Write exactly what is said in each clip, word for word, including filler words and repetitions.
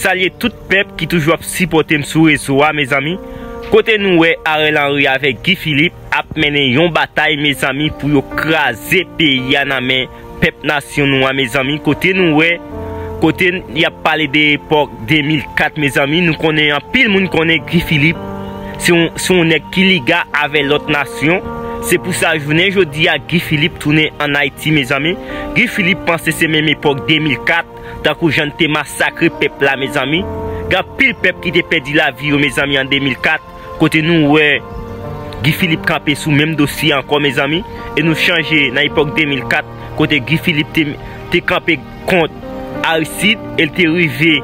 Salye tout pèp ki toujou ap sipòte m sou rezo a, mezanmi. Kote nou wè Ariel Henry avèk Guy Philippe ap mennen yon batay, mezanmi, pou yo kraze peyi a nan men pèp nasyon nou an, mezanmi. Kote nou wè, kote y ap pale de epòk de mil kat, mezanmi, nou konnen, anpil moun konnen Guy Philippe se yon, se yon nèg ki liga avè lòt nasyon. Se pou sa, jounen jodi a, Guy Philippe tounen ann Ayiti, mezanmi. Guy Philippe panse se menm epòk de mil kat, tankou jan n te masakre pèp la, mezanmi. Gen anpil pèp ki te pèdi lavi yo, mezanmi, an de mil kat, kote nou wè Guy Philippe kanpe sou menm dosye ankò, mezanmi. E nou chanje nan epòk de mil kat, kote Guy Philippe te, te kanpe kont Aristide, e l te rive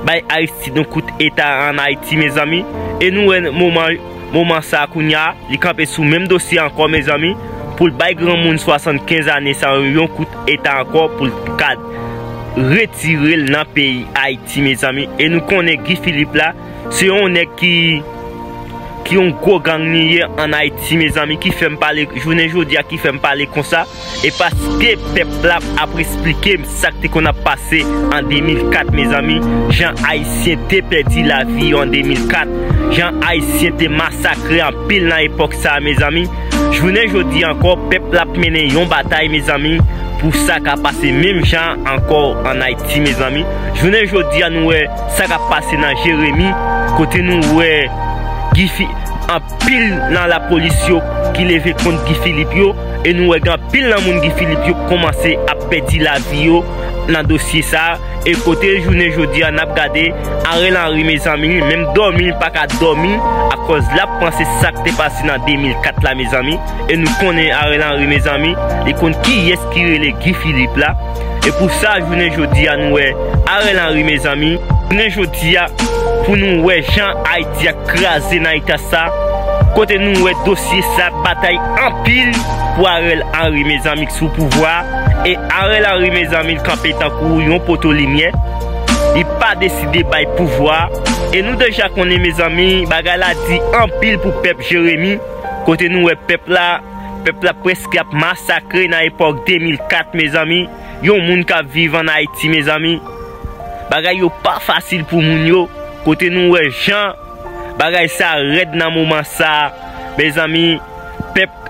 bay Aristide yon kout eta ann Ayiti, mezanmi. E nou wè moman, moman sa a kounye a, li kanpe sou menm dosye ankò, mezanmi, pou l bay granmoun swasannkenz ane sa yo yon kout eta ankò, pou l ka retire l nan peyi Ayiti, mezanmi. E nou konnen Guy Philippe la, se yon nèg ki, ki yon gwo gang li ye ann Ayiti, mezanmi, ki fè m pale, jounen jodi a, ki fè m pale konsa. E paske pèp la ap esplike m sa k te konn ap pase an de mil kat, mezanmi, jan Ayisyen te pèdi lavi yo an de mil kat, jan Ayisyen te masakre anpil nan epòk sa a, mezanmi. Jounen jodi a ankò, pèp la ap mennen yon batay, mezanmi, pou sa ka pase menm jan ankò ann Ayiti, mezanmi. Jounen jodi a, nou wè sa k ap pase nan Jeremi, kote nou wè Guy Fi-, anpil nan lapolis yo ki leve kont Guy Philippe yo, e nou wè gen anpil nan moun Guy Philippe yo kòmanse ap pèdi lavi yo nan dosye sa a. E kote jounen jodi a n ap gade Ariel Henry, mezanmi, menm dòmi li pa ka dòmi, akòz l ap panse sa k te pase nan de mil kat la, mezanmi. E nou konnen Ariel Henry, mezanmi, li konn kiyès ki rele Guy Philippe la. E pou sa, jounen jodi a, nou wè Ariel Henry, mezanmi, jounen jodi a, pou nou wè jan Ayiti a kraze nan eta sa, kote nou wè dosye sa batay anpil pou Ariel Henry, mezanmi, sou pouvwa. E Ariel Henry, mezanmi, l kanpe tankou yon poto limyè. Li pa deside bay pouvwa. E nou deja konnen, mezanmi, bagay la di anpil pou pèp Jeremi, kote nou wè pèp la, pèp la prèske ap masakre nan epòk de mil kat, mezanmi. Yon moun k ap viv ann Ayiti, mezanmi, bagay yo pa fasil pou moun yo, kote nou wè jan bagay sa rèd nan moman sa, mezanmi, pèp